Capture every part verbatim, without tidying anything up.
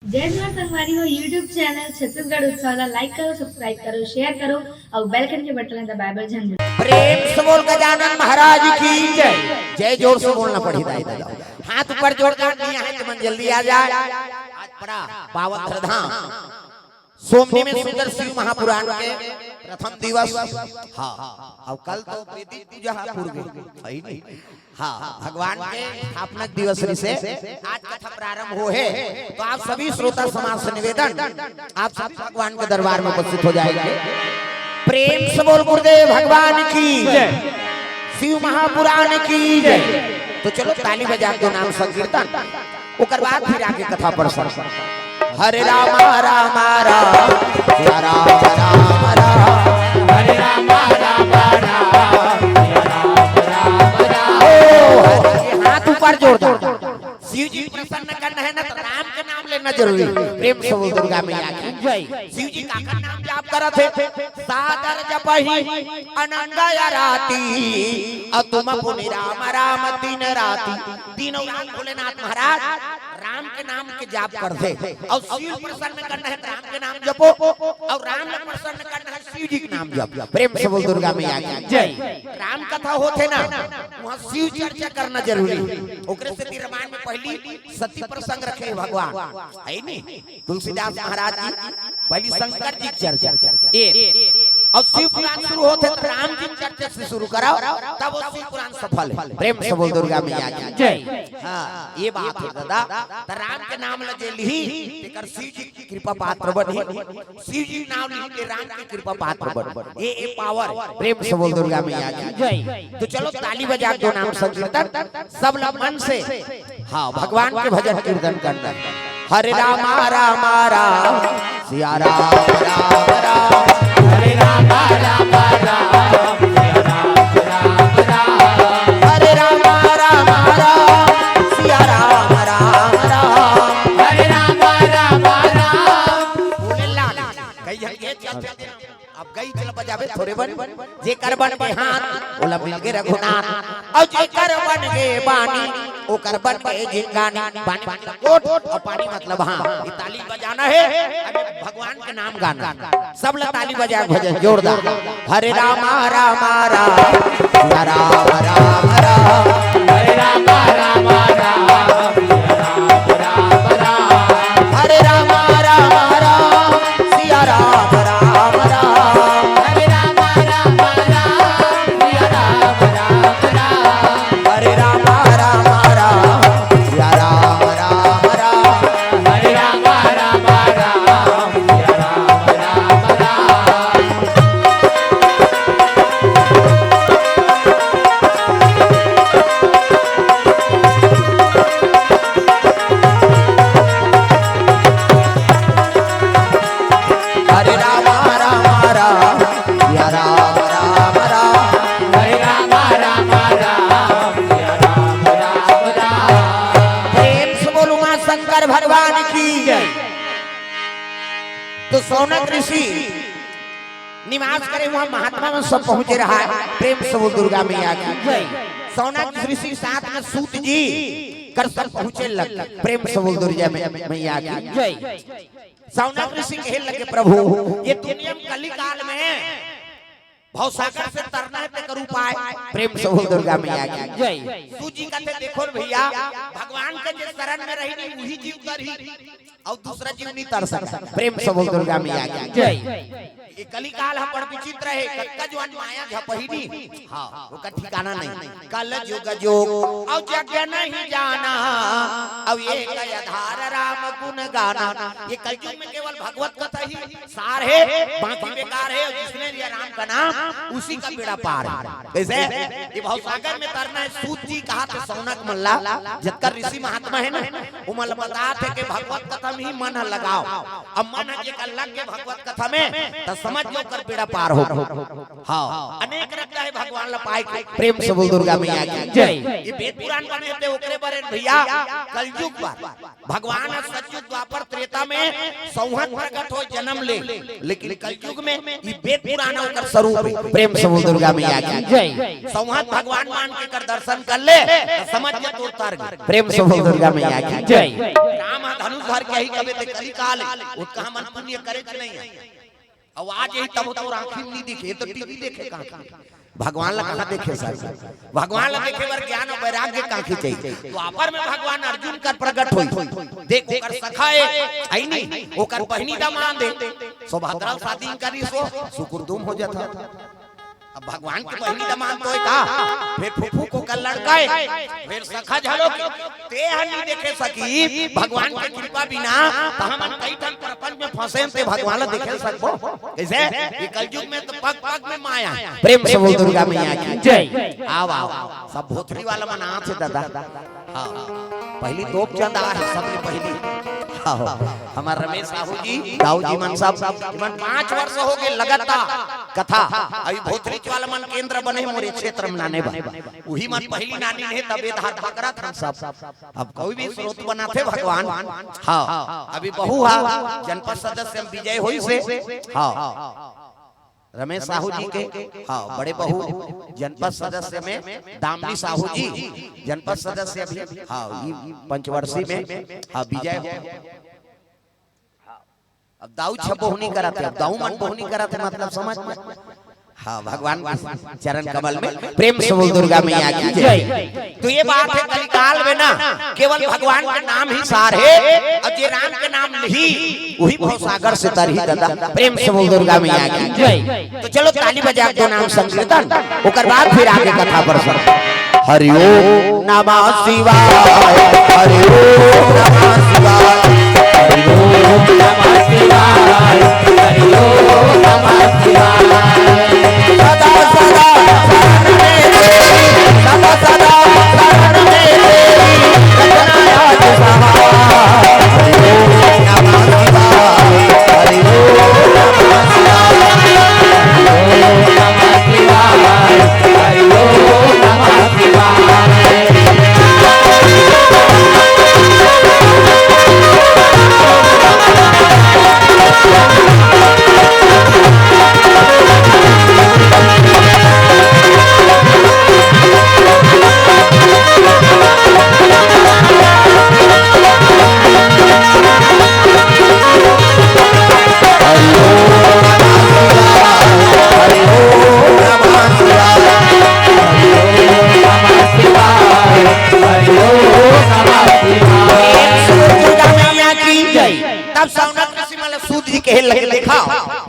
जय जोहार संगवारी हो, YouTube चैनल छत्तीसगढ़ उत्सव ला like करो, subscribe करो, share करो अउ bell घंटी के बटन ला दबाए बर झन भूलो। प्रेम से बोल गजानन महाराज की जय। जय जोर से बोलना पड़ही दाई ददा। हाथ ऊपर जोर कर दिया है तो मन जल्दी आ जाए। आज बड़ा पावन धाम सोमनी में सुंदर शिव महापुराण के प्रथम दिवस। हाँ, अब कल तो वेदी पूजा हा पूर्व, है नहीं? हाँ, भगवान के स्थापना दिवस से आज कथा प्रारंभ हो है, तो आप सभी श्रोता समाज से निवेदन, आप सभी भगवान के दरबार में उपस्थित हो जाएंगे। प्रेम से बोल गुरुदेव भगवान की जय। शिव महापुराण की जय। तो चलो ताली बजा के नाम संकीर्तन, ओकर बाद फिर आगे कथा प्रसंग। हरे राम राम राम, सिया राम राम राम। हरे राम राम राम, सिया राम राम राम। ओ, हरे, हाथ ऊपर जोर दो। शिव जी प्रसन्न करना है ना, तो राम के नाम लेना जरूरी है। प्रेम से बोल दुर्गा मैया की जय। शिव जी काकर नाम जाप करत हे? सादर जपहि अनंग आराती, अतुम पुनि राम राम दिन राती। तीनों राम भोलेनाथ महाराज राम के नाम के जाप करथे। अउ शिव प्रसन्न करना है तो राम के नाम जपो, अउ राम ला प्रसन्न करना है शिव जी के नाम जप। प्रेम से बोल दुर्गा मैया की जय। राम कथा होथे ना, वहाँ शिव चर्चा करना जरूरी है। ओकरे से रामायण में पहली सती प्रसंग रखे भगवान, है नी? तुलसीदास महाराज जी पहली शंकर जी के चर्चा, ए, अउ शिव पुराण शुरू होथे तो राम जी के चर्चा से शुरू कराओ, तब वो शिव पुराण सफल है। प्रेम से बोल दुर्गा मैया की जय। हाँ, ये बात है दादा, तो राम के नाम ल जे लिही, तेकर शिव जी के कृपा पात्र बनही, शिव जी के नाम लिही, ते राम के कृपा पात्र बनही। ये, ये पावर है। प्रेम से बोल दुर्गा मैया की जय। तो चलो ताली बजा के नाम संकीर्तन, सब लोग मन से, हाँ, भगवान के भजन कीर्तन करना है। हरे राम राम राम, सिया राम राम राम। हरे राम राम राम, सिया राम राम राम। हरे राम राम राम, सिया राम राम राम। हरे राम राम राम। बोले लाग, कई झन के चल चल दे। अब गई चल बजाबे थोरे बन, जेकर बन के हाथ, ओला मिल गे रघुनाथ। अउ जेकर बन गे बानी, ओकर बन गे जिंगानी। बानी मतलब गोठ, अउ पानी मतलब हाँ। ये ताली बजाना है, अभी भगवान के नाम गाना। सब ला ताली बजा के भजन जोरदार। हरे राम राम राम, सिया राम राम राम। हरे राम राम राम, सिया राम राम राम। हरे राम राम राम, सिया राम राम राम। हरे राम राम राम, सिया राम राम राम। हरे राम राम राम, सिया राम राम राम। हरे राम राम राम, सिया राम राम राम। हरे राम राम राम, सिया राम राम राम। हरे राम राम राम, सिया राम राम राम। प्रेम से बोलो माँ शंकर भगवान की जय। तो शौनक ऋषि निवास करे हुआ महात्मा मन सब पहुंचे रहा है। प्रेम से बोल दुर्गा मैया की जय। शौनक ऋषि साथ में सूत जी कर सब पहुंचे लग। प्रेम से बोल दुर्गा मै-, मैया की जय। शौनक ऋषि कहे लगे, प्रभु, ये दुनिया में कलिकाल में भवसागर से तरना है, तेकर उपाय। प्रेम से बोल दुर्गा मैया की जय। सूत जी कहते, देखो रे भैया, भगवान के जे शरण में रही नहीं, वही जीव तरही, अउ दूसरा जीव नहीं तर सकता। प्रेम से बोल दुर्गा मैया की जय। ये कलिकाल ह बड़ विचित्र है, कतका जुआन माया झपही नी, हाँ, ओकर ठिकाना नहीं। कल जुग जोग अउ जग नहीं जाना, अउ एक आधार राम गुण गाना। ये कलयुग में केवल भगवत कथा ही सार है, बाकी बेकार है। और जिसने लिया राम का नाम, उसी का बेड़ा पार है। कैसे? ये भवसागर में तरना है। सूत जी कहा थे शौनक मन ला, जतका ऋषि महात्मा है ना, वो मन ला बतात हे कि भगवत कथा में ही मन ह लगाओ। अब मन ह जेकर लग गे भगवत कथा में, त समझ लो ओकर बेड़ा पार हो। हाँ, अनेक रद्दा है भगवान ला पाए के। प्रेम से बोल दुर्गा मैया की जय। ये वेद पुराण बने थे ओकरे बरे भैया, कलयुग बार। भगवान ह सतयुग, द्वापर, त्रेता, में सौंहत प्रकट होय जनम ले, लेकिन कलयुग में ई बेद पुरान ओकर स्वरूप हे। प्रेम से बोल दुर्गा मैया की जय। सौंहत भगवान मान के एकर दर्शन कर ले, त समझ के तोर तर गे। प्रेम से बोल दुर्गा मैया की जय। राम ह धनुष धर के ही कबे ते कलिकाल हे, ओतका हमन पुण्य करे के नहीं हे। अउ आज यही तब तोर आँखी नहीं दिखे, त टीवी देखे कहाँ? भगवान ला कहाँ देखे सर? भगवान ला देखे बर ज्ञान अउ वैराग्य कहाँ खींचे? द्वापर में भगवान अर्जुन कर प्रकट होई। देख ओकर सखा हे, अइनी, ओकर बहिनी दमांद हे। सुभद्रा शादी करिस ओ, सुकुरदुम हो जाता। अब भगवान के बहिनी दमांद तो हे का? फिर फुफू के ओकर लड़का हे, फिर सखा झलो के। ते ह नहीं देखे सकी भगवान के कृपा बिना, त हमन कई ठन प्रपंच में फंसे हन, ते भगवान ला देखे सकबो? कइसे? ये कलयुग में तो पग पग में माया हे। प्रेम से बोल दुर्गा मैया की जय। आव, आव, सब भोथरी वाला मन आथे दादा। हाँ, पहली तोप चंद आ हे, सबले पहली। हाँ, हमर रमेश साहू जी, दाऊ जी मन सब, मन पाँच वर्ष हो गे लगातार कथा। अभी भोथरी वाला मन केंद्र बने मोरे क्षेत्र में नाने बा। उही मन पहली नानी हे, तबे धार पकड़त हम सब। अब कोई भी स्रोत बनाथे भगवान। हाँ, अभी बहू हा, जनपद सदस्य में विजय होइस हे। हाँ, रमेश साहू जी के, हाँ, बड़े बहू जनपद सदस्य में दामिनी साहू जी, जनपद सदस्य अभी, हाँ, ई पंचवर्षी में, हाँ, विजय हो। अब दाऊ छह बोहनी करत हे, अब दाऊ मन बोहनी करत हे, मतलब समझ में? हाँ, भगवान के चरण कमल में प्रेम से बोल दुर्गा मैया की जय। तो ये बात हे, कलिकाल में ना केवल भगवान के नाम ही सार हे, अउ जे राम के नाम लिही, उही भवसागर से तरही दादा। प्रेम से बोल दुर्गा मैया की जय। तो चलो ताली बजा के दो नाम संकीर्तन, ओकर बाद फिर आगे कथा पर सब। हरि ओम नमः शिवाय, हरि ओम नमः शिवाय, हरि ओम नमः शिवाय, हरि ओम नमः शिवाय। सदा सदा शरण में तेरी, सदा सदा शरण में तेरी, रखना याद सहाय। हरि ओम नमः शिवाय, हरि ओम नमः शिवाय, हरि ओम नमः शिवाय, हरि ओम नमः शिवाय। दुर्गा मैया की जय। तब सौनक ऋषि मन ल सूत जी कहे लगे, देखा,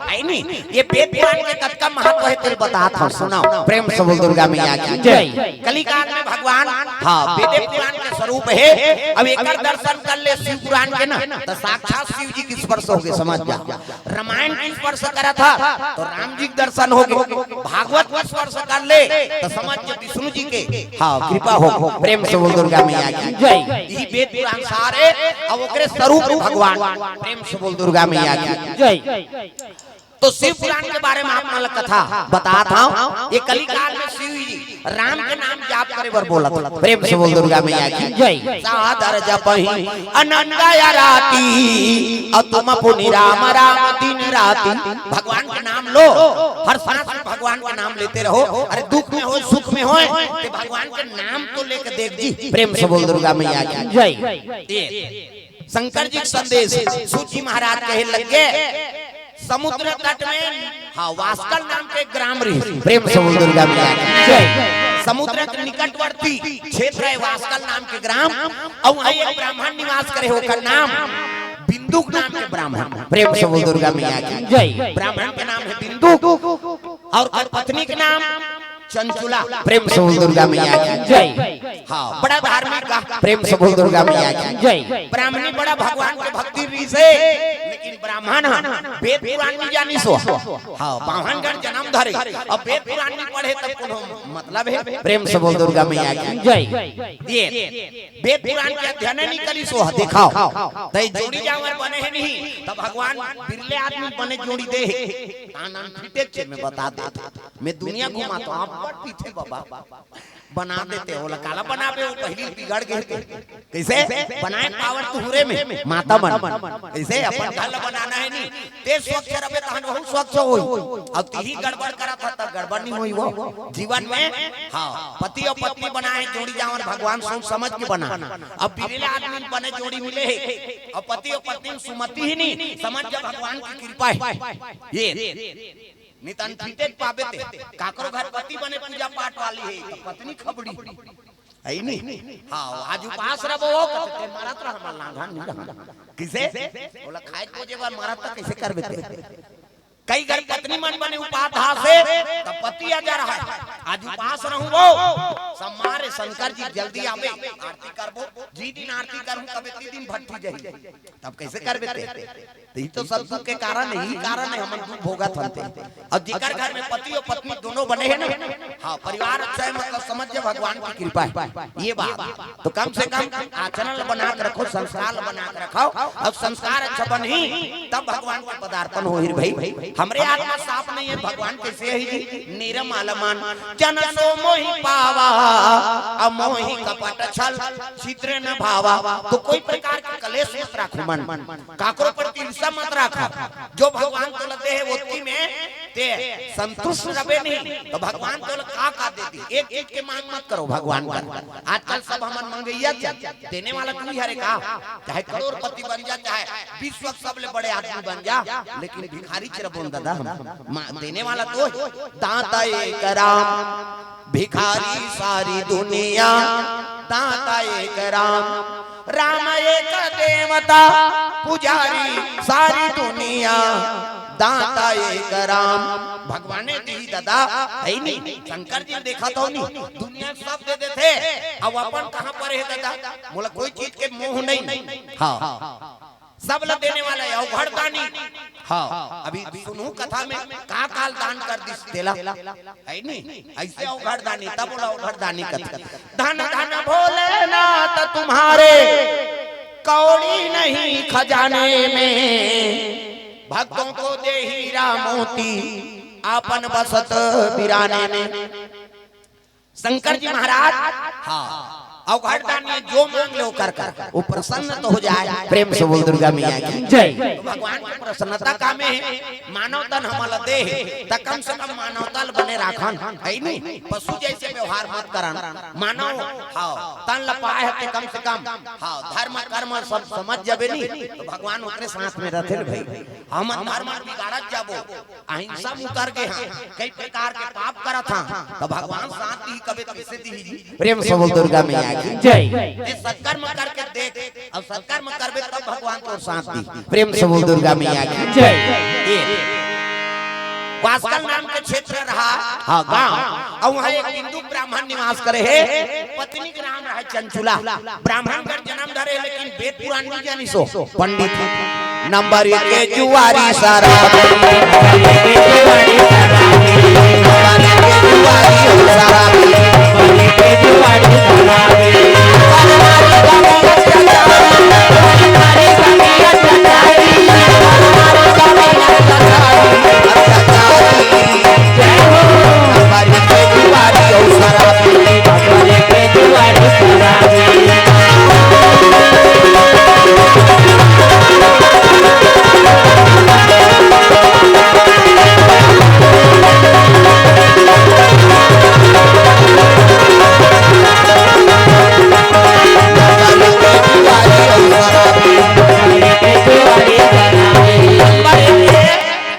हे नी, ये बेद पुरान के कतका महत्व हे, तेल बतात हंव, सुनव। प्रेम से बोल दुर्गा मैया की जय। कलिकाल में भगवान, हाँ, बेदे पुरान के स्वरूप हे। अब एकर दर्शन कर ले शिव पुरान के ना, त साक्षात शिव जी के स्पर्श होगे, समझ जा। रामायण के स्पर्श करत हा, तो राम जी के दर्शन होगे। भागवत के स्पर्श कर ले, त समझ जा विष्णु जी के, हाँ, कृपा होगे। प्रेम से बोल दुर्गा मैया की जय। ई बेद पुरान सार हे, अब ओकरे स्वरूप भगवान। प्रेम से बोल दुर्गा मैया की जय। तो शिव पुरान के बारे में आप मन ल कथा बतात हंव। ये कलिकाल में शिव जी राम के नाम जाप करे बर बोलत हे। प्रेम से बोल दुर्गा मैया की जय। सादर जपहि अनंग आराती, अतुम पुनि राम राम दिन राती। भगवान के नाम लो, हर सांस में भगवान के नाम लेते रहो। अरे दुख में होय, सुख में होय, ते भगवान के नाम तो लेके देख जी। प्रेम से बोल दुर्गा मैया की जय। ये शंकर जी के संदेश, सूत जी महाराज कहे लगे, समुद्र तट में, हाँ, वास्कल नाम के एक ग्राम रहिस। प्रेम से बोल दुर्गा मैया की जय। समुद्र के निकटवर्ती क्षेत्र हे वास्कल नाम के ग्राम, अउ वहाँ एक ब्राह्मण निवास करे, ओकर नाम बिंदुक नाम के ब्राह्मण। प्रेम से बोल दुर्गा मैया की जय। ब्राह्मण के नाम हे बिंदुक, अउ ओकर पत्नी के नाम चंचुला। प्रेम से बोल दुर्गा मैया की जय। हाँ, बड़ा धार्मिक बा। प्रेम से बोल दुर्गा मैया की जय। ब्राह्मणी बड़ा भगवान के भक्ति रहिस हे, लेकिन ब्राह्मण ह बेद पुरान नहीं जानिस ओ। हाँ, बाम्हन घर जनम धरे, अब बेद पुरान नहीं पढ़े तब कोनो मतलब हे? प्रेम से बोल दुर्गा मैया की जय। ये बेद पुरान के अध्ययन नहीं करिस ओ, देखाव। त जोड़ी जांवर बने हे नहीं, त भगवान बिरले आदमी बने जोड़ी दे हे। कान आन फिटे के में बता दे। मैं दुनिया घुमा तो आप पीछे बाबा। बना देते, ओला काला बनाबे, वो पहिली बिगड़ गे हे। कइसे? बनाए पावर तुहरे में, माता मन। कइसे? अपन घर ला बनाना हे नी, ते स्वच्छ रबे, तहन वहू स्वच्छ होही। अउ तिही गड़बड़ करत ह, त गड़बड़ नी होही वो जीवन में। हाँ, पति अउ पत्नी बनाए जोड़ी जावन, भगवान सोच समझ के बना। अब बिरेला आदमी बने जोड़ी मिले हे, अउ पति अउ पत्नी में सुमति ही नी, समझ जा भगवान के कृपा हे। ये नितन ठीके पाबे ते, काकरो घर पति बने पूजा पाठ वाली हे, त पत्नी खबड़ी। अइ नी? हाँ, आज उपास रबो, कथे, "ते मरत रह, हमर लांघा नी रह।" कइसे? ओला खाए के जेबर मरत त कइसे करबे ते? कई घर पत्नी मन बने उपास हे, त पति अजर हे। आज उपास रहूं वो, सम्मारे शंकर जी जल्दी आबे, आरती करबो, जी दिन आरती करहूं, तबे ती दिन भट्ठी जाही। तब कइसे करबे ते? त इही तो सब दुख के कारण हे, इही कारण हे हमन दुख भोगत हन ते। अउ जेकर घर में पति अउ पत्नी दोनों बने हे ना, हाँ, परिवार अच्छा हे, मतलब समझ जा भगवान के कृपा हे। ये बात। त कम से कम आचरण ल बना के रखो, संस्कार ल बना के रखो, अउ संस्कार अच्छा बनही, तब भगवान के पदार्पण होही रे भई। हमरे आत्मा साफ नइ हे, भगवान कइसे हे जी? निरमल मन जन सो मोहि पावा, अमोहि कपट छल छिद्र न भावा। त कोई प्रकार के कलेश मत राखो मन, काकरो प्रति ईर्ष्या मत राखो। जो भगवान तोला दे हे, ओतकी में ते संतुष्ट रबे नहीं, त भगवान तोला का का दे दिही? एक चीज के मांग मत करो भगवान कर। आजकल सब हमन मंगइया च, देने वाला तू ही हरे का? चाहे करोड़पति बन जा, चाहे विश्व के सबले बड़े आदमी बन जा, लेकिन भिखारी च रबोन दादा हम। मा-, देने वाला तो दाता एक राम, भिखारी सारी दुनिया, दाता एक राम, राम एक देवता, पुजारी सारी दुनिया, दाता एक राम। भगवाने दिही दादा, हे नी? शंकर जी देखत हो नी, दुनिया सब दे देथे, अउ अपन कहाँ पर हे दादा? मोला कोई चीज के मोह नहीं। हाँ, सब ला देने वाला हे, अवघड़ दानी। हाँ, अभी सुनहूं कथा में का काल दान कर दिस तेला, हे नी? अइसे अवघड़ दानी, तब ओला अवघड़ दानी कथे। धन धन भोलेनाथ तुम्हारे, कौड़ी नहीं खजाने में, भक्तों को दे हीरा मोती, आपन बसत बिराने में। शंकर जी महाराज, हाँ, अवघड़ दानी जो मांग ले ओकर कर, वो प्रसन्न तो हो जाए। प्रेम से बोल दुर्गा मैया की जय। तो भगवान की प्रसन्नता का में हे, मानव तन हमला दे हे, त कम से कम मानवता ल बने राखन, हे नी? पशु जइसे व्यवहार मत करन। मानव, हाँ, तन ल पाए हे ते कम से कम, हाँ, धर्म कर्म सब समझ जाबे नी, त भगवान ओकरे साथ में रथे रे भई। हमन धर्म बिगाड़त जाबो, अहिंसा म उतर गे हन, कई प्रकार के पाप करत हन, त भगवान साथ दिही कबे कइसे दिही जी? प्रेम से बोल दुर्गा मैया की जय। ते सत्कर्म करके देख, अउ सत्कर्म करबे तब भगवान तोर साथ दिही। प्रेम से बोल दुर्गा मैया की जय। ये वासकल नाम के क्षेत्र रहा, हाँ, गांव, अउ उहाँ एक हिंदू ब्राह्मण निवास करे हे, पत्नी के नाम रहा चंचुला। ब्राह्मण घर जन्म धरे, लेकिन वेद पुराण नहीं जानी सो। पंडित नंबर एक के जुआरी सारा, नंबर एक के जुआरी सारा,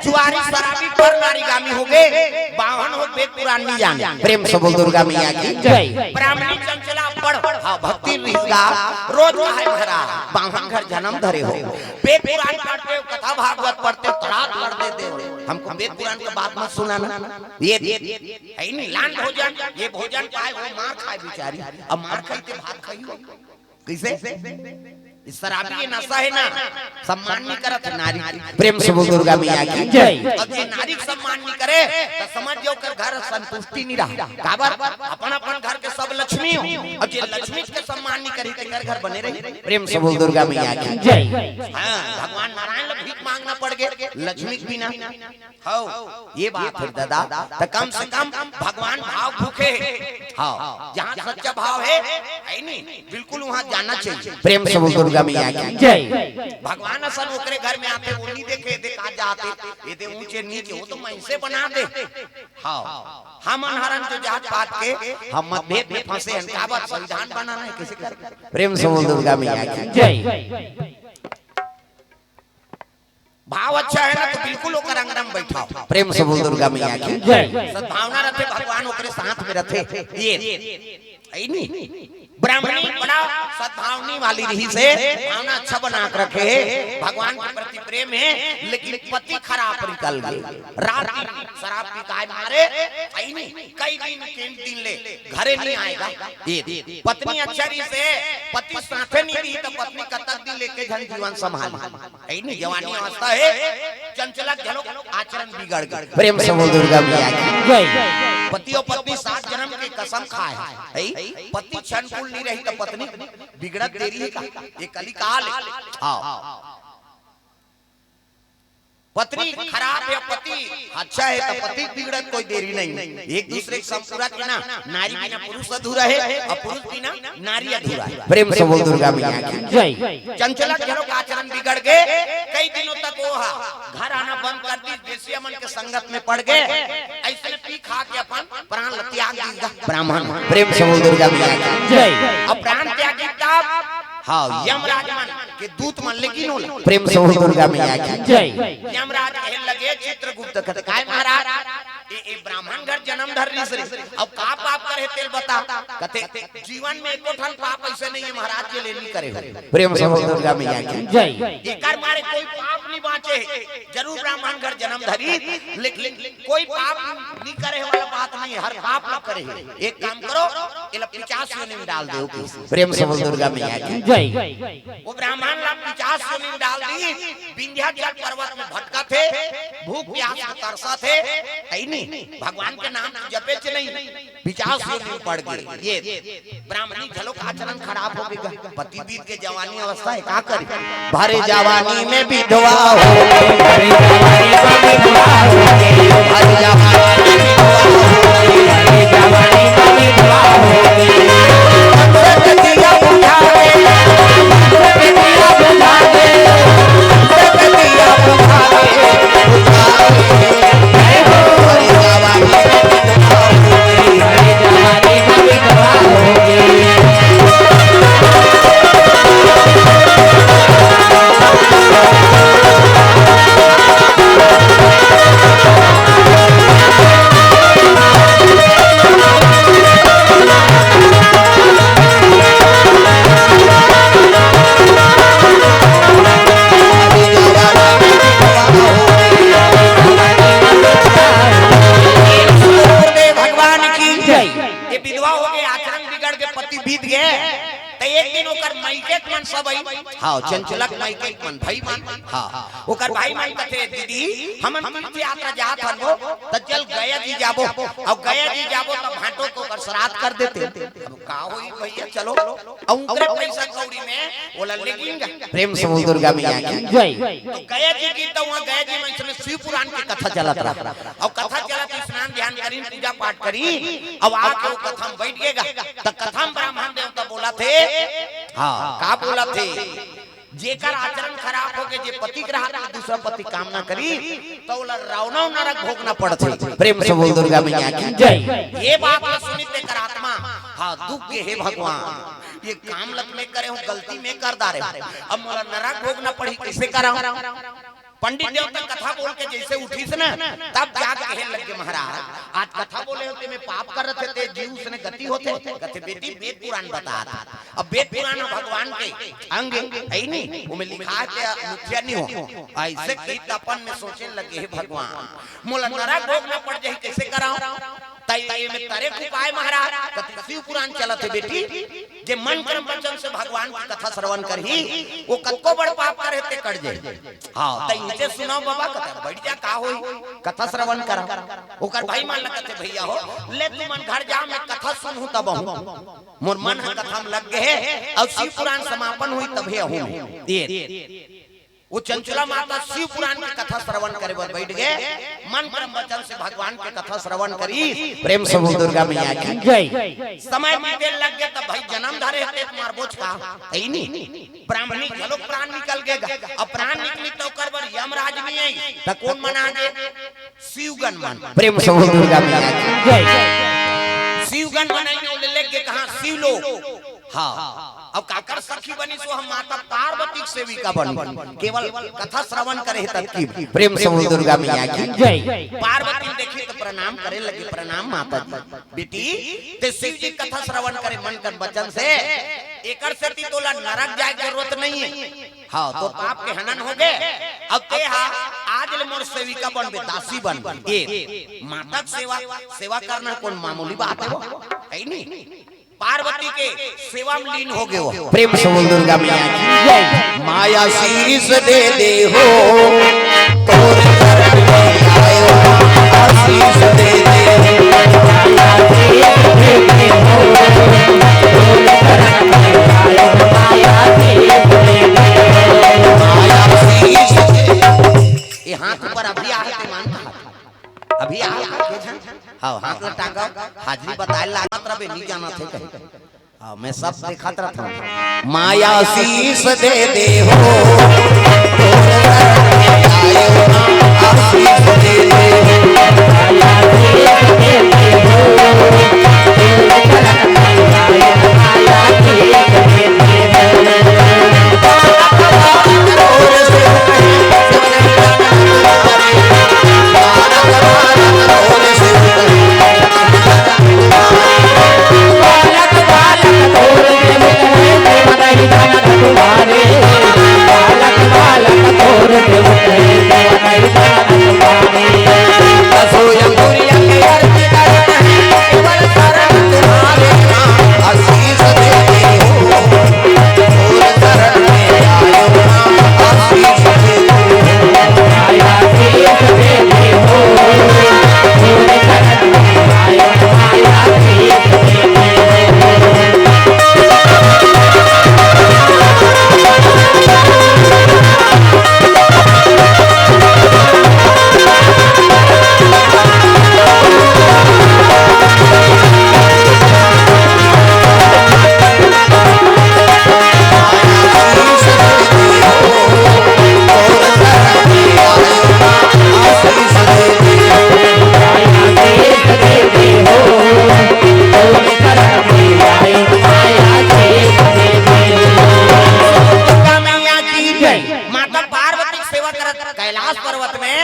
जुआरी शराबी पर नारीगामी होगे, बावन हो वेद पुराण नी जाने। प्रेम से बोल दुर्गा मैया की जय। ब्राह्मणी चंचला पढ़, हाँ, भक्ति रिश्ता रोज कहे महाराज, बावन घर जन्म धरे हो, वेद पुराण पढ़ते हो, कथा भागवत पढ़ते हो, तो रात भर दे दे। हमको वेद पुराण के बात मत सुनाना। ये, ये, ये, हे नी, लान भोजन, ये भोजन पाए हो, मार खाए बिचारी, अब मार खाई ते भात खाई हो। कइसे? शराबी ये नशा हे ना, सम्मान नहीं करत हे नारी के। प्रेम से बोल दुर्गा मैया की जय। अब जे नारी के सम्मान नहीं करे, त समझ जाओ, ओकर घर संतुष्टि नहीं रहा। काबर? अपन अपन घर के सब लक्ष्मी हो, अब जे लक्ष्मी के सम्मान नहीं करी, तेकर घर बने रही? प्रेम से बोल दुर्गा मैया की जय। हाँ, भगवान नारायण ल भीख मांगना पड़ गे लक्ष्मी के बिना। हव, ये बात हे दादा। त कम से कम भगवान भाव भूखे हे। हव, जहाँ सच्चा भाव हे, हे नी, बिल्कुल वहाँ जाना चाहिए। प्रेम से बोल दुर्गा मैया की जय। भगवान असन ओकरे घर में आथे, वो नहीं देखे, देख आ जाथे, ये दे ऊंचे नीचे, वो तो मनसे बना दे। हव, हमन हरन जो जात पात के, हम मतभेद में फंसे हन, काबर? संविधान बनाना हे, कैसे करे? प्रेम से बोल दुर्गा मैया की जय। भाव अच्छा हे ना, तो बिल्कुल ओकर अंगना में बैठाओ। प्रेम से बोल दुर्गा मैया की जय। सद्भावना रथे, भगवान ओकरे साथ में रथे। ये, हे नी? ब्राह्मणी बड़ा सद्भावनी वाली रहिस हे, भावना अच्छा बना के रखे हे, भगवान के प्रति प्रेम हे, लेकिन पति खराब निकल गे। रात दिन शराब पी के मारे, हे नी? कई दिन, तीन दिन ले घरे नहीं आएगा। ये पत्नी अच्छा रहिस हे, पति साथे नहीं रही, त पत्नी कतक दिन लेके झन जीवन संभाल। हे नी, जवानी अवस्था हे, चंचला घलो आचरण बिगड़ गे। प्रेम से बोल दुर्गा मैया की जय। पति अउ पत्नी सात जन्म के कसम खाए हे। पति क्षण कुल नहीं रही त पत्नी बिगड़त देरी हे का? ये कलिकाल हे। हव, पत्नी खराब हे, पति अच्छा हे, त पति बिगड़त कोई देरी नहीं। एक दूसरे के संपूरा के ना, नारी बिना पुरुष अधूरा हे अउ पुरुष बिना नारी अधूरा हे। प्रेम से बोल दुर्गा मैया की जय। चंचला घलो के आचरण बिगड़ गे, कई दिनों तक वो हा घर आना बंद कर दी, वेश्या मन के संगत में पड़ गे, अइसने पी खा के अपन प्राण ल त्याग दी। ब्राह्मण, प्रेम से बोल दुर्गा मैया की जय। अब प्राण त्यागी तब, हव, यमराज मन के दूत मन लेकिन ओला। प्रेम से बोल दुर्गा मैया की जय। यमराज कहे लगे चित्रगुप्त कथे, काय महाराज, ए, ए ब्राह्मण घर जन्म धर रहिस रे, अब का पाप करे तेल बता। कथे, जीवन में एको ठन पाप अइसे नहीं हे महाराज, जे ले नहीं करे हो। प्रेम से बोल दुर्गा मैया की जय। एकर मारे कोई पाप नहीं बांचे हे। जरूर ब्राह्मण घर जन्म धरी, लेकिन कोई पाप नहीं करे वाला बात नहीं हे, हर पाप न करे हे। एक काम करो, एला पिचास योनि में डाल दो। प्रेम से बोल दुर्गा मैया की जय। वो ब्राह्मण ला पिचास योनि में डाल दी, विंध्याचल पर्वत में भटकत हे, भूख प्यास में तरसत हे, हे नी? भगवान के नाम जपेच नहीं, पिचास योनि में पड़ गे। ये ब्राह्मणी घलो के आचरण खराब हो गे, पति बीत गे, जवानी अवस्था हे, का करे? भरे जवानी में विधवा हो, भरे जवानी में विधवा हो, भरे जवानी में विधवा हो, भरे जवानी में विधवा हो। भगवान की जय। ये विधवा हो गे, आचरण बिगड़ गे, पति बीत गे, त एक दिन ओकर मायके के मन सब आई। हाँ, चंचला के मायके के मन, भाई मन। हाँ, ओकर भाई मन कथे, "दीदी, हमन तीर्थ यात्रा जात हन वो, त चल गया जी जाबो, अउ गया जी जाबो त भांटो के ओकर श्राद्ध कर देते।" अब का होई भैया, चलो। अउ ओकरे पैसा कौड़ी में ओला लेगिन गा। प्रेम से बोल दुर्गा मैया की जय। तो गया जी की, तो वहाँ गया जी में इसमें शिव पुराण की कथा चलत रहा। अउ कथा चलत, स्नान ध्यान करीन, पूजा पाठ करीन, अउ आके वो कथा में बैठ गे गा। त कथा में ब्राह्मण देवता बोलथे, हाँ, का बोलथे? जेकर आचरण खराब हो गे, जे पति के रहत हे, दूसरा पति कामना करी, त ओला रावना नरक भोगना पड़थे। प्रेम से बोल दुर्गा मैया की जय। ये बात ला सुनी तेकर आत्मा, हाँ, दुख गे, हे भगवान, ये काम ल मैं करे हूँ, गलती मैं कर डारे हूँ, अब मोला नरक भोगना पड़ही, कैसे करंव? पंडित देवता कथा बोल के जैसे उठिस ना, तब जाके कहे लग गे, "महाराज, आज कथा बोले हो, ते में पाप करत हे, ते जीव उसने गति होथे।" कथे, "बेटी, वेद पुराण बतात हे।" अब वेद पुराण भगवान के अंग हे नी, ओमे लिखा हे, ते मिथ्या नहीं हो। ऐसे की तपन में सोचे लगे, "हे भगवान, मोला नरक भोगना पड़ जाही, कैसे करंव?" तई एमे तरे के उपाय महाराज, कथे, "शिव पुराण चलत हे बेटी, जे मन कर्म वचन से भगवान के कथा श्रवण करही, वो कतको बड़ पाप करे ते कट जाए। हाँ, त इनसे सुनाओ बाबा कथा, बैठ जा, का होई, कथा श्रवण करा। ओकर भाई मान लगत हे, भैया हो, ले तू मन घर जा, मैं कथा सुनहूं तब हूं, मोर मन ह कथा में लग गए हे, अउ शिव पुराण समापन होई तभे हूं। ये वो चंचला माता शिव पुराण के कथा श्रवण करे बर बैठ गए, मन कर्म वचन से भगवान के कथा श्रवण करी। प्रेम से बोल दुर्गा मैया की जय। समय बीते लग गए, तब भाई जन्म धरे हते तुम्हार बोझ का, है नी? ब्राह्मणी घलो प्राण निकल गए, अब प्राण निकली तो ओकर बर यमराज नहीं आई, त कौन मना दे? शिवगण मन। प्रेम से बोल दुर्गा मैया की जय। शिवगण मन आई, ओले लेके कहा शिव लोग। हाँ, अब काकर सखी बनी सो हम माता पार्वती के सेविका बनी। केवल कथा श्रवण करे तक की। प्रेम से बोल दुर्गा मैया की जय। पार्वती देखी तो प्रणाम करे लगी, प्रणाम माता जी। बेटी, ते शिव जी कथा श्रवण करे मन कर वचन से, एकर सेती तोला नरक जाए के जरूरत नहीं है। हाँ, तो पाप के हनन हो गए। अब ते हा आज ले मोर सेविका बनबे, दासी बनबे। ए, माता के सेवा, सेवा करना कौन मामूली बात है वो? है नहीं। पार्वती के सेवा में लीन हो गए वो। प्रेम से बोल दुर्गा मैया की जय। माया शीश दे दे हो, तोर शरण में आयो, आशीष दे दे। माया शीश दे। ये हाथ ऊपर अभी आ है, ते मान का हाथ। अभी आ है, के झन? हाँ, हाथ ला टांगा, हाजिरी बताए लागत रहे, नहीं जाना थे कहीं। हाँ, मैं सब देखत रहता हूँ। माया शीश दे दे हो, आशीष दे दे। दुर्गा मैया की जय। माता पार्वती के सेवा करत कैलाश पर्वत में,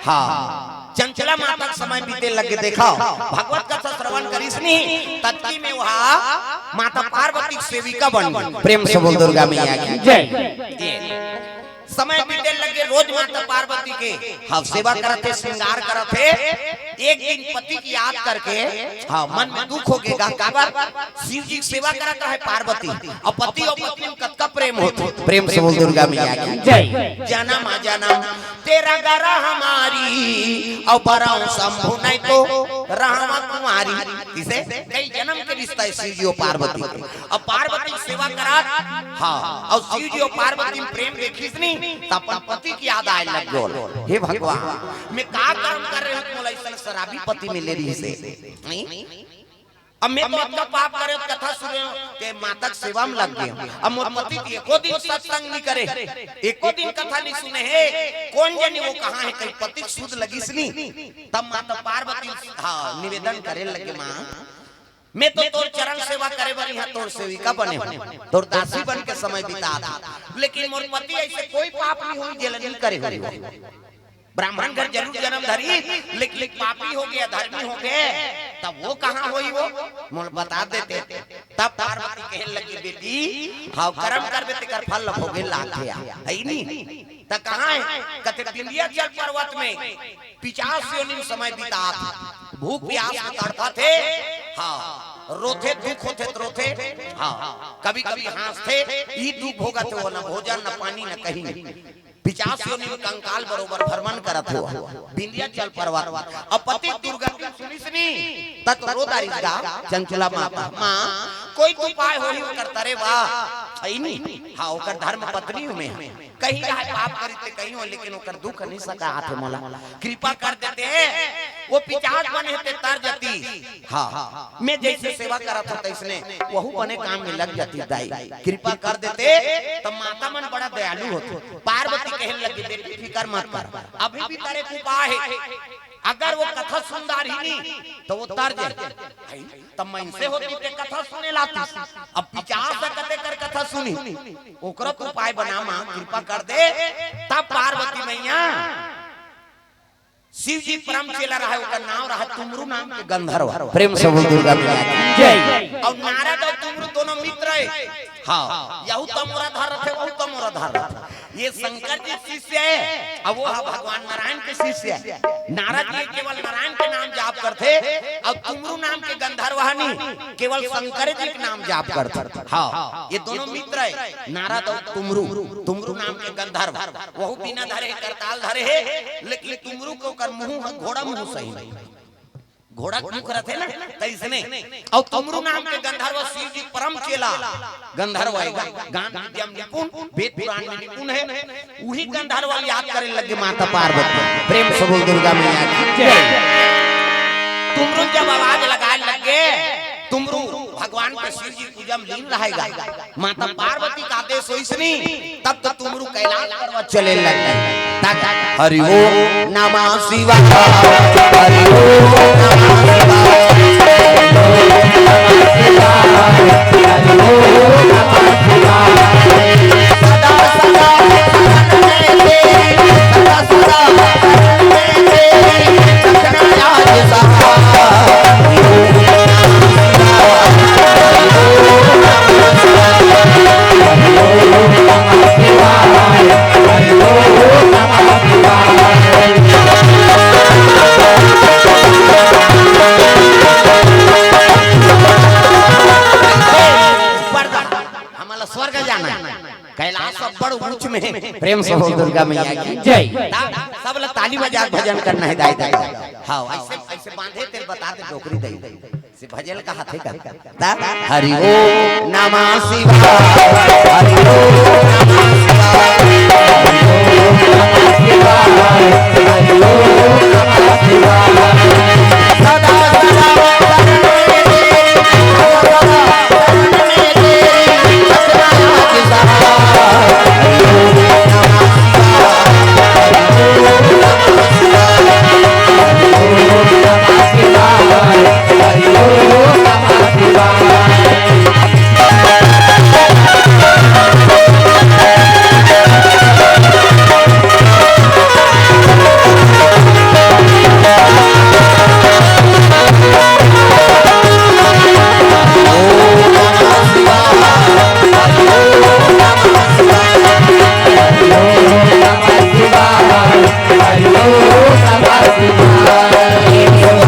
हाँ, चंचला माता के समय बीते लगे। देखा, भगवत कथा श्रवण करिस नी, ततकी में वहा माता पार्वती के सेविका बन गई। प्रेम से बोल दुर्गा मैया की जय। समय बीते लगे, रोज माता पार्वती के, हाँ, सेवा करत हे, श्रृंगार करत हे। एक दिन पति की याद करके, हाँ, मन में दुख हो गएगा। काबर? शिव जी की सेवा करत रहे पार्वती, अउ पति अउ पत्नी में कतका प्रेम होथे। प्रेम से बोल दुर्गा मैया की जय। जन्म जन्म तेरा गरा हमारी, अउ बरऊ शंभु नहीं तो रहवा कुमारी। किसे? कई जन्म के रिश्ता हे शिव जी अउ पार्वती के। अब पार्वती के सेवा करत, हाँ, अउ शिव जी अउ पार्वती में प्रेम देखिस नी, त अपन पति के याद आए लग गो। हे भगवान, मैं का कर्म करे रहेंव, मोला अइसन शराबी पति मिले रहिसे। नहीं? अब मैं तो अतका पाप करे, कथा सुने के माता के सेवा में लग गए। अब मोर पति तो एको दिन सत्संग नहीं करे, एको दिन कथा नहीं सुने हे, कौन जाने वो कहाँ हे, कहीं पति के सुध लगिस नी। तब माता पार्वती, हाँ, निवेदन करे लगे, माँ, मैं तो तोर चरण सेवा करे बर इहाँ तोर सेविका बने हूँ, तोर दासी बन के समय बितात हूँ, लेकिन मोर पति अइसे कोई पाप नहीं होही जेला नहीं करे होही। ब्राह्मण घर जरूर जन्म धरिस, लेकिन पापी हो गया, धर्मी हो गया, तब वो कहाँ होही वो? मोला बता देते। तब पार्वती कहे लगी, बेटी, हाँ, कर्म करबे तेकर फल ल भोगे लागथे, है नी? त कहाँ हे? कथे विंध्याचल पर्वत में पिशाच योनि में समय बितात हे, भूख प्यास में तड़पत हे। हाँ, रोथे, दुख होथे त रोथे, हाँ, कभी-कभी हाँसथे, ई दुख भोगत हे, वो न भोजन, न पानी, न कहीं। पिचास योनि में कंकाल बरोबर भ्रमण करत हे, विंध्याचल पर्वत। अब पति दुर्गति सुनिस नी, त तो रो डारिस गा, चंचला माता, माँ, कोई तो उपाय होही ओकर तरे बा, अइनी, हाँ, ओकर धर्म पत्नी हूँ मैं। कहीं रहय पाप करिस ते कहीं हो, लेकिन ओकर दुख नइ सकात हे मोला। कृपा कर देते, वो पिचास बने हे ते तर जतिस। हाँ, मैं जइसे सेवा करत हों तइसने वहू बने काम में लग जतिस दाई। कृपा कर देते, त माता मन बड़ा दयालु होथे। पार्वती कहे लगी, बेटी फिकर मत कर, अभी भी तरे कुपाय हे। अगर वो कथा सुन डारही नी, त वो तर जाही। त मनसे होतिस ते कथा सुने ल आतिस, अब पिचास ह कते कर कथा सुनही, ओकरो तो उपाय बना माँ, कृपा कर दे। तब पार्वती मैया, शिव जी परम चेला रहय, ओकर नाम रहय तुमरू नाम के गंधर्व। प्रेम से बोल दुर्गा मैया की जय। अउ नारद अउ तुमरू दोनों मित्र हे। हाँ, यहू तमोरा धार रथे, वहू तमोरा धार रथे। ये शंकर जी के शिष्य हे, अउ वो ह भगवान नारायण के शिष्य हे। नारद जी केवल नारायण के नाम जाप करथे, अउ तुमरू नाम के गंधर्व ह नी, केवल शंकर जी के नाम जाप करथे। हाँ, ये दोनों मित्र हे, नारद अउ तुमरू। तुमरू नाम के गंधर्व, वहू बीना धरे हे, करताल धरे हे, लेकिन तुमरू के ओकर मुंह ह घोड़ा मुंह सही नहीं। घोड़ा के मुख रथे ना, तइसने। अउ तुमरू नाम के गंधर्व शिव जी परम चेला गंधर्व हे, गा-, गान विद्या में निपुण, वेद पुराण में निपुण हे। उही गंधर्व ल याद करे लगे माता पार्वती। प्रेम से बोल दुर्गा मैया की जय। तुमरू जब आवाज लगाय लगे, तुमरू भगवान के शिव जी पूजा में लीन रहय गा। माता पार्वती के आदेश होइस नी, तब तो तुमरू कैलाश पर्वत चले लगे। तब हरि ओम नमः शिवाय, हरि ओम नमः शिवाय, हरि ओम नमः शिवाय, हरि ओम नमः शिवाय। सदा सदा शरण में तेरी, सदा सदा शरण में तेरी, रखना याद सदा। हमला स्वर्ग जाना हे। कैलाश अब्बड़ ऊंच में हे। प्रेम से बोल दुर्गा मैया की जय। ता सब ला ताली बजा के भजन करना हे दाई दाई। हाँ, अइसे, अइसे बांधे तेल बता दे डोकरी दई। से भजन का हाथे का। ता हरि ओम नमः शिवाय, हरि ओम नमः शिवाय, हरि ओम नमः शिवाय, हरि ओम नमः शिवाय। सदा सदा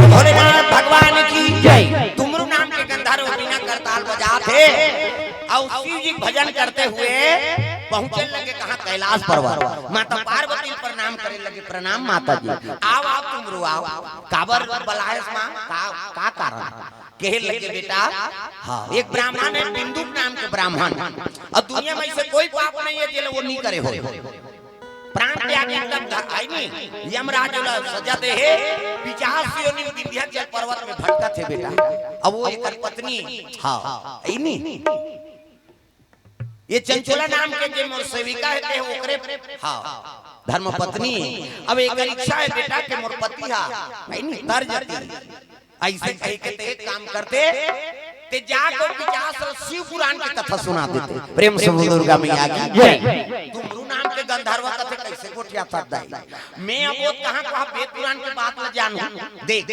भोलेनाथ भगवान की जय। तुमरू नाम के गंधर्व बीना करताल बजात हे अउ शिव जी के भजन करते हुए पहुंचे लगे कहाँ? कैलाश पर्वत। माता पार्वती प्रणाम करे लगे, प्रणाम माता जी। आव, आव तुमरू आव। काबर बलायस माँ? का, का कारण? कहे लगे बेटा, हाँ, एक ब्राह्मण हे, बिंदु नाम के ब्राह्मण, अउ दुनिया में अइसे कोई पाप नहीं हे जेला वो नहीं करे हो। प्राण त्यागी तब ध-, हे नी, यमराज ला सजा दे हे, पिचास योनि विंध्याचल पर्वत में भटकत हे बेटा। अब वो एकर पत्नी, हाँ, हे नी, ये चंचला नाम के जे मोर सेविका हे, ते ओकरे, हाँ, धर्म पत्नी हे। अब एकर इच्छा हे बेटा के मोर पति हा, हे नी, तर जतिस। अइसे कहिके ते एक काम करते, ते जाके पिचास ल शिव पुराण के कथा सुना देते। प्रेम से बोल दुर्गा मैया की जय। तुमरू नाम के गंधर्व कथे कइसे गोठियाथे दाई? मैं अब वो कहाँ कहाँ वेद पुराण के बात ल जानहूँ। देख,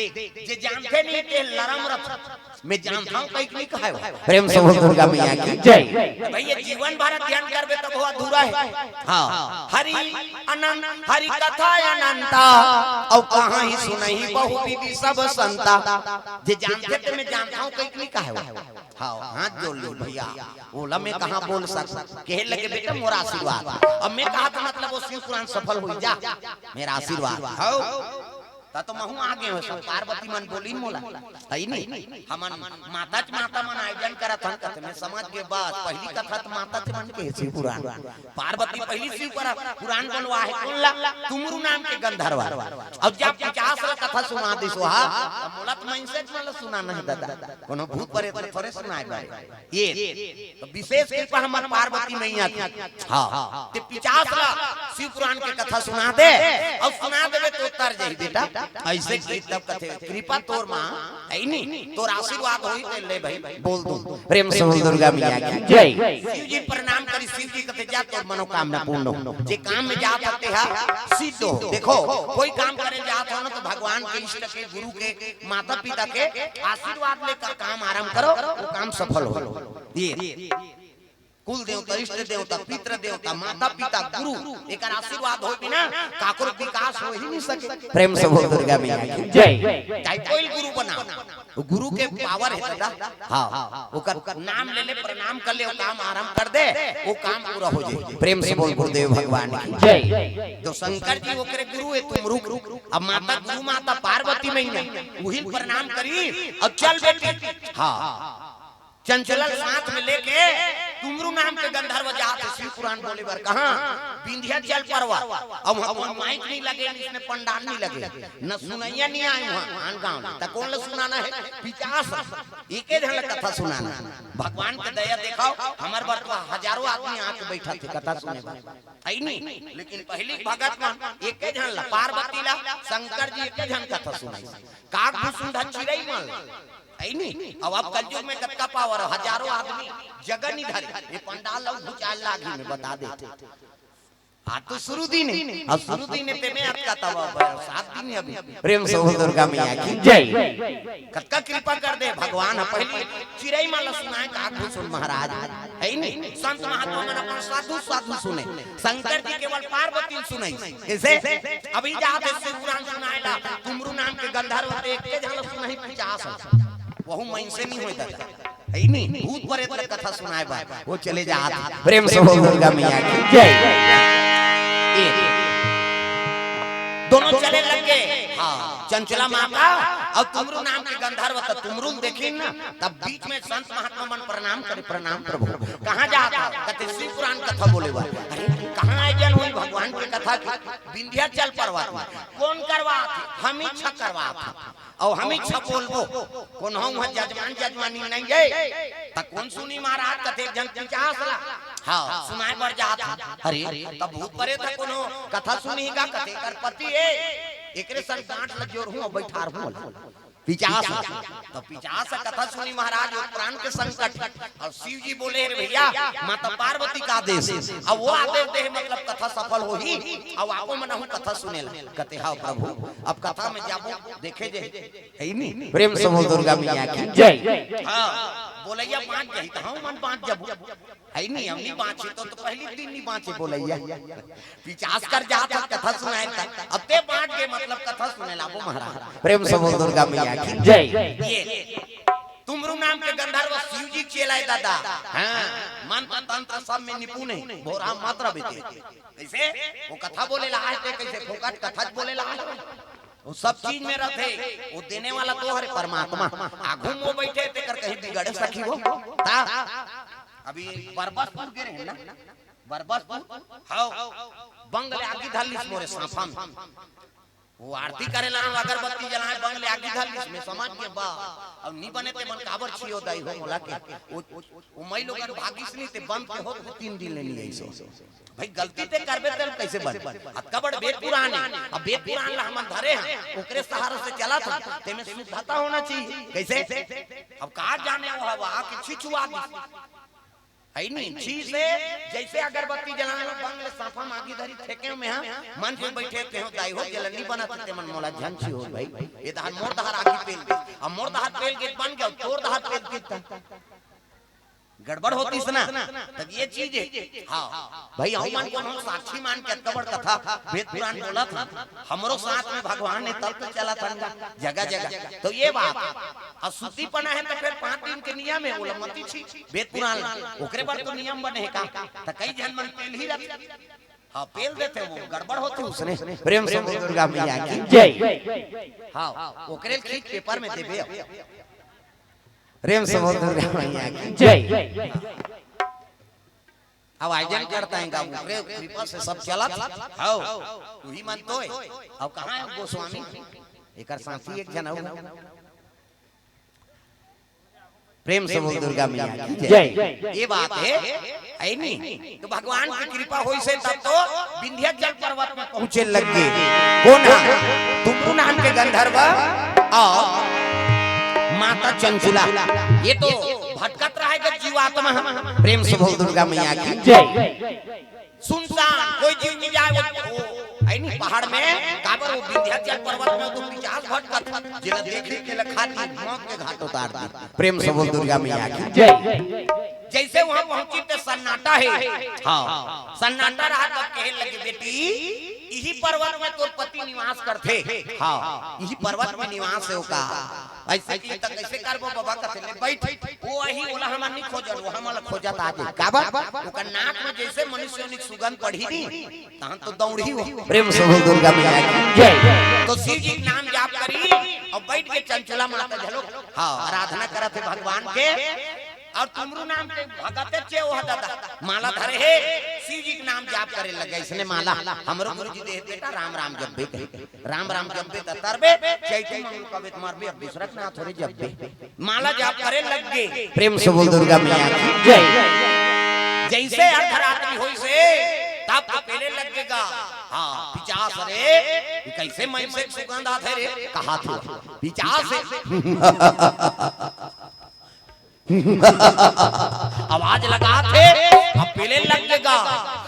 जे जानथे नहीं ते लरम रथे। मैं जानता हूँ कहीं नहीं कहा है। प्रेम से बोल दुर्गा मैया की जय। भैया, जीवन भर अध्ययन करबे तब वो अधूरा है। हाँ। हरि अनंत, हरि कथा अनंता, और कहाँ ही सुनही बहु विधि सब संता। जे जानते थे मैं जानता हूँ कहीं नहीं कहा है। हाँ, हाथ जोड़ लो भैया। ओला मैं कहाँ बोल सक, कहे लगे बेटा मोर आशीर्वाद। अब मैं कहा था मतलब वो शिव पुराण सफल हो जा, मेरा आशीर्वाद। हाँ। त तो महू आगे हो सब, पार्वती मन बोली मोला, है नी? हमन माता च माता मन आयोजन करत हन, कथे मैं समझ गे बस, पहली कथा त माता च मन के शिव पुराण। पार्वती पहली शिव पुराण, पुराण बोलवा है, कौन ला? तुमरू नाम के गंधर्व। अब जब पचास ला कथा सुना दिस वहा, त मोला त mindset मन ला सुनाना है दादा, कोनो भूत प्रेत ला थोड़े सुनाए बारे। ये तो विशेष कृपा हमर पार्वती मैया की। हाँ, ते पिचास ला शिव पुराण के कथा सुना दे, और सुना देबे तो उतर जाही बेटा। ऐसे की तब कथे कृपा तोर माँ, है नी? तोर आशीर्वाद होई ते ले भाई, बोल दू। प्रेम से बोल दुर्गा मैया की जय। शिव जी प्रणाम करी, शिव जी कथे जा तोर मनोकामना पूर्ण हो, जे काम में जात हते हा सिद्ध हो। देखो, कोई काम करे जात हो ना तो भगवान के, इष्ट के, गुरु के, माता पिता के आशीर्वाद लेकर काम आरंभ करो, वो काम सफल हो। ये कुल देवता, इष्ट देवता, पितृ देवता, माता पिता, गुरु, एकर आशीर्वाद हो बिना काकरो विकास हो ही नहीं सके। प्रेम से बोल दुर्गा मैया की जय। चाहे कोई गुरु बना, वो गुरु के power है दादा। हाँ, ओकर नाम ले ले, प्रणाम कर ले, वो काम आरंभ कर दे, वो काम पूरा हो जाए। प्रेम से बोल गुरुदेव भगवान की जय। तो शंकर जी ओकरे गुरु है, तुम रुक, अब माता गुरु माता पार्वती मैया, उही प्रणाम करी और चल बेटी। हाँ, चंचला साथ में लेके तुमरू नाम के गंधर्व जात हे शिव पुराण बोले बर। कहाँ? विंध्याचल पर्वत। अब वहाँ कोई माइक नहीं लगे, इसमें पंडाल नहीं लगे, न सुनैया नहीं आए वहाँ आन गाँव में। त कौन ला सुनाना है? पिचास। एके झन ला कथा सुनाना। भगवान के दया देखाओ, हमर बर तो हजारों आदमी आके बैठा थे कथा सुने बर, है नी? लेकिन पहली भगत मन एके झन ला, पार्वती ला, शंकर जी एके झन कथा सुनाई। काग भुसुंड चिरई मन ला, है नी? अब, अब कलयुग में कतका power है, हजारों आदमी जगह नहीं धरे, ये पंडाल ला भुचाल लागी, मैं बता देते। आज तो शुरू दिन है, अब शुरू दिन है, तेमे अतका तब सात दिन है अभी। प्रेम से बोल दुर्गा मैया की जय। कतका कृपा कर दे भगवान। पहली चिरई मन ला सुनाए काग भुसुंड महाराज, है नी? संत महात्मा मन अपन साधु साधु सुने, शंकर जी केवल पार्वती सुनाई। कैसे? अभी जात हे शिव पुराण सुनाए ला, तुमरू नाम के गंधर्व ते एके झन ला सुनाई पिचास हो। वहू मन से नहीं होता, है नी? भूत प्रेत ला कथा सुनाए बर वो चले जात। प्रेम से बोल दुर्गा मैया की जय। ये दोनों चले लगे। हाँ, चंचला माता और तुमरू नाम के गंधर्व त तुमरू ल देखिन ना, तब बीच में संत महात्मा मन प्रणाम करे, प्रणाम प्रभु। कहाँ जात हो? कथे शिव पुराण कथा बोले बर। अरे, कहाँ आयोजन होई भगवान के कथा के? विंध्याचल पर्वत में। कौन करवात हे? हम इच्छा करवात हे। और हम इच्छा बोलबो, कोनो हुआ जजमान जजमानी नहीं है, त कौन सुनी महाराज? कथे एक झन पिचास ला। हाँ, सुनाए बर जात हे। अरे, तब भूत प्रेत हे, कोनो कथा सुनी का? कथे कर पति है, एकरे संग गांठ ल जोर हूँ, बैठार हूँ। पिचास ला। तो पिचास ला कथा सुनी महाराज, वो प्राण के संकट। और शिव जी बोले, "रे भैया, माता पार्वती का आदेश, अब वो आदेश दे, मतलब कथा सफल होही, अब आपो मन हूँ कथा सुने ला।" कथे, "हाँ प्रभु, अब कथा में जाबो, देखे जे।" है नी? प्रेम से बोल दुर्गा मैया की जय। हाँ, बोलैया बाँच जाही, त हम मन बाँच जाबो। है नी? हम नहीं बाँचे तो, तो पहली दिन नहीं बाँचे बोलैया। पिचास कर जात हे कथा सुनाए तक, अब ते बाँच के मतलब कथा सुने लाबो महाराज। प्रेम से बोल दुर्गा मैया की जय। ये तुमरू नाम के गंधर्व शिव जी चेला है दादा। हाँ, मंत्र तंत्र सब में निपुण है, भोरा मत रह बेटे। कैसे? वो कथा बोले ला आए थे, कैसे फोकट कथा बोले ला आए थे। वो सब चीज में रहते, वो देने वाला तो हरे परमात्मा। आगू में वो बैठे तेकर कहीं बिगड़े सकी वो। ता अभी बरबसपुर गे रहे ना, बरबसपुर, हाँ, बंग ले आगी धर लिस मोरे साफा में। वो आरती करे ला अगरबत्ती जलाए, बंग ले आगी धर लिस, मैं समझ गे बा। अब नी बने ते मन काबर छियो दाई हो मोला के। वो, वो मई लोगन भागिस नी ते बंद के हो तीन दिन ले नी आइस। भाई गलती ते करबे ते कैसे बन? अतका बड़ वेद पुराण है, अब वेद पुराण ला हमन धरे हैं, ओकरे सहारा से चलत हे, तेमे शुद्धता होना चाहिए। कैसे? अब का जाने वो हवा के छिछुआ दी। है नी, छी से जैसे अगरबत्ती जलाना बंग ले साफा मागी धरी फेंके में, हाँ, मन के बैठे ते हो दाई हो, जलन नी बनत ते मन मोला झन छी हो भाई। ये दहर मोर दहर आगी पेल गे, अब मोर दहर पेल गे बन गया, तोर दहर पेल गे त गड़बड़ होतिस ना। तब ये चीज है। हाँ भाई, हम मन कोनो साक्षी मान के अतका बड़ कथा वेद पुराण बोलत हन, हमरो साथ में भगवान ने तब तो चलत हन गा जगह जगह। तो ये बात है। और शुद्धिपना है तो फिर पांच दिन के नियम है, ओला मती छी। वेद पुराण ला, ओकरे बर तो नियम बने हे का? त कई झन मन पेल ही रहते। हाँ, पेल देते, वो गड़बड़ होते उसने। प्रेम से बोल दुर्गा मैया की जय। हाँ, ओकरे खींच पेपर में देबे। प्रेम से बोल दुर्गा मैया की जय। अब आयोजन करता है गा, ओकरे कृपा से सब चलत। हाँ, वही मन तो है। अब कहाँ है गोस्वामी? एकर साथी एक झन अउ। प्रेम से बोल दुर्गा मैया की जय। जय। ये बात है, है नी? तो भगवान की कृपा होइस हे तब तो विंध्याचल पर्वत में पहुंचे लग गे। कौन है? तुमरू नाम के गंधर्व और माता चंचुला। ये तो भटकत रहेगा जीवात्मा। प्रेम से बोल दुर्गा मैया की जय। सुनसान, कोई जीव नहीं जाए, वो, वो, है नी, पहाड़ में, काबर वो विंध्याचल पर्वत में तो पिचास भटकत, जेला देखे के लखाती मौत के घाट उतार दी। प्रेम से बोल दुर्गा मैया की जय। जैसे वहां पहुंची तो सन्नाटा है। हाँ, सन्नाटा रहा तब कहे लगे, "बेटी, इही पर्वत में तोर पति निवास करथे।" हाँ, इही पर्वत में निवास है ओका। ऐसे की त कैसे करबो बाबा, कथे ले बैठ। वो आही, ओला हमन नहीं खोजन, वो हमन ला खोजत आगे। काबर? ओकर नाक में जैसे मनुष्य योनि के सुगंध पड़ही नी, तहन तो दौड़ही हो। प्रेम से बोल दुर्गा मैया की जय। तो शिव जी के नाम जाप करी और बैठ के चंचला माता झलो, हाँ, आराधना करत हे भगवान के। और तुमरू नाम के भगत चे ओह दादा, माला धरे हे, शिव जी के नाम जाप करे लगे। इसने माला हमरो गुरु जी दे हे, बेटा राम राम जपबे कहे। राम राम जपबे त तरबे, चैती मंगल कबे त मरबे, अब दूसरा के नाम थोड़े जपबे। माला जाप करे लग गे। प्रेम से बोल दुर्गा मैया की जय। जैसे अर्धरात्रि होइस हे, तब तो पेले लग गे गा। हाँ, पिचास रे, कैसे मैं से सुगंध आथे रे, कहा थे पिचास हे। आवाज लगाथे, अब पेले लग गे गा।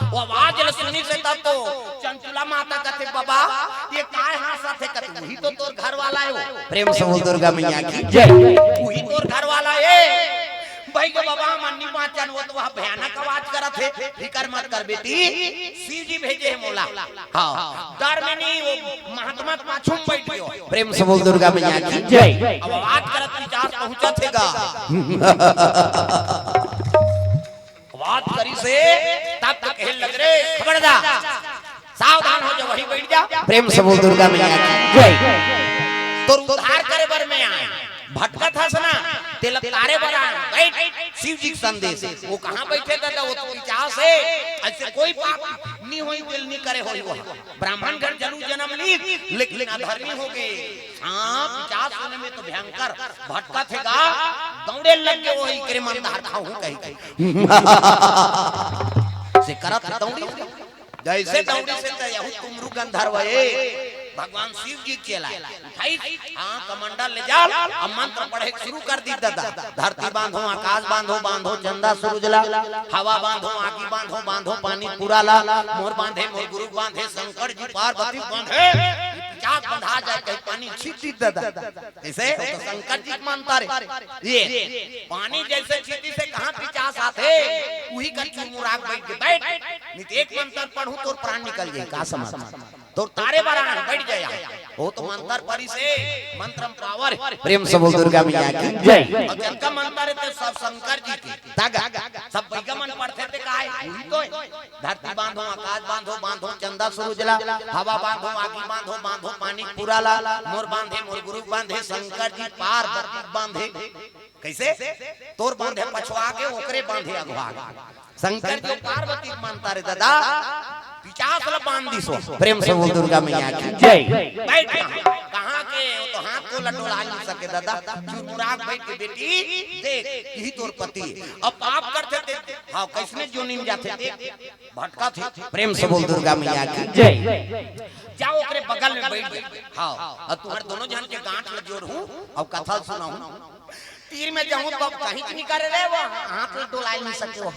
वो आवाज ल सुनिस हे तब तो चंचला माता कथे, "बाबा, ये काय हाँसत हे?" कथे, "वही तो तोर घर वाला हे वो।" प्रेम से बोल दुर्गा मैया की जय। "वही तोर घर वाला हे।" भाई के बाबा मन नी बाँचन, वो तो वह भयानक आवाज करत हे। फिकर मत कर बेटी, शिव जी भेजे हे मोला। हाँ, डर में नहीं, वो महात्मा के पाछू में बैठ गयो। प्रेम से बोल दुर्गा मैया की जय। अब आवाज करत पिचास पहुंचत हे गा। आवाज करिस हे, तब तो कहे लग रे, "खबरदार, सावधान हो जा, वहीं बैठ जा।" प्रेम से बोल दुर्गा मैया की जय। तोर उद्धार करे बर मैं आए, भटकत हस ना, तेला तारे बर आए, बैठ, शिव जी के संदेश। वो कहाँ बैठे दादा, वो तो पिचास हे, ऐसे कोई पाप नहीं होई, दिल नहीं करे होई वो। ब्राह्मण घर जरू जन्म ली, लेकिन अधर्मी हो गे। हाँ, पिचास होने में तो भयंकर भटकत हे गा, दौड़े लग गे, वही करे मन धार खाऊं कही कही। से करत दौड़ी, जैसे दौड़ी से त यहू तुमरू गंधर्व हे, भगवान शिव जी के चेला हे। उठाई, हाँ, कमंडल ले जा, अब मंत्र पढ़े शुरू कर दी दादा। धरती बांधो, आकाश बांधो, बांधो चंदा सूरज ला, हवा बांधो, आगी बांधो, बांधो पानी पूरा ला, मोर बांधे, मोर गुरु बांधे, शंकर जी पार्वती बांधे, पिचास बंधा जाए कहीं पानी छीट दी दादा। कैसे? वो तो शंकर जी के मंत्र हे। ये पानी जैसे छीटी से कहाँ पिचास आथे, वही कर चुरमुराक बैठ के बैठ। नहीं तो एक मंत्र पढ़ूं तोर प्राण निकल जाए, का समझ? तोर तारे बर आए, बैठ जाए। वो तो मंत्र पढ़िस हे, मंत्र में पावर हे। प्रेम से बोल दुर्गा मैया की जय। और जिनका मंत्र हे ते सब शंकर जी के। तागा, सब बैगा मन पढ़थे ते का हे? वही तो हे। धरती बांधो, आकाश बांधो, बांधो चंदा सूरज ला, हवा बांधो, आगी बांधो, बांधो पानी पूरा ला, मोर बांधे, मोर गुरु बांधे, शंकर जी पार्वती बांधे। कैसे? तोर बांधे पछवा के, ओकरे बांधे अगवा के। शंकर जी पार्वती के मंत्र हे दादा, पिचास ला बांध दिस हो। प्रेम से बोल दुर्गा मैया की जय। बैठ कहाँ, कहाँ के, वो तो हाथ को लड्डू ला नहीं सके दादा। चुरमुराक बैठ के बेटी, देख, यही तोर पति हे। अब पाप करथे ते, हाँ, कैसने जोनी में जाथे ते, भटकथे। प्रेम से बोल दुर्गा मैया की जय। जाओ ओकरे बगल में बैठ जाओ। हाँ, अब तुम्हारे दोनों झन के गांठ ल जोड़हूं, अब कथा सुनाहूं। तीर में जाहूं तो अब कहीं नहीं करे रे वो, हाथ में डोलाए नहीं सके वो।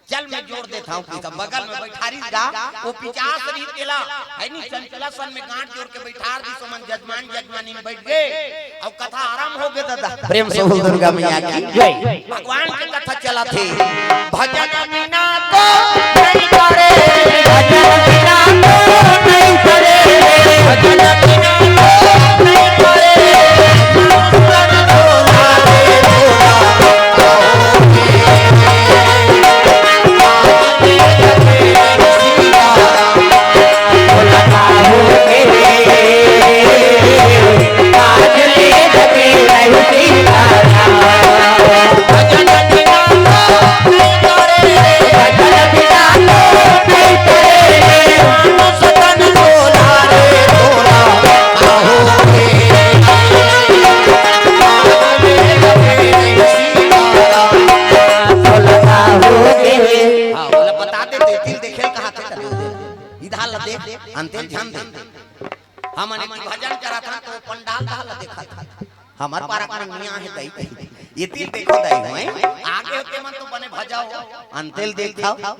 चल मैं जोर देता हूँ कि सब बगल में बैठारिस गा, वो पिचास रही तेला, है नी, चंचला सन में गांठ जोर के बैठार दी, समन जजमान जजमानी में बैठ गए, अब कथा आरंभ हो गए दादा। प्रेम से बोल दुर्गा मैया की जय। भगवान की कथा चला थे। भजन बिना तो नहीं करे, भजन बिना तो नहीं करे, भजन बिना तो नहीं करे। हाँ, बोला, बता दे, दे, तिल देखे ल कहा थे, इधर ला देख, अंतेल ध्यान दे। हमन एक भजन करत हन, तो पंडाल ला देखत हन। हमर पारा के मन मिया हे दई। ये तिल देखो दई होय, आगे होते मन तो बने भजाओ, अंतेल देखाओ।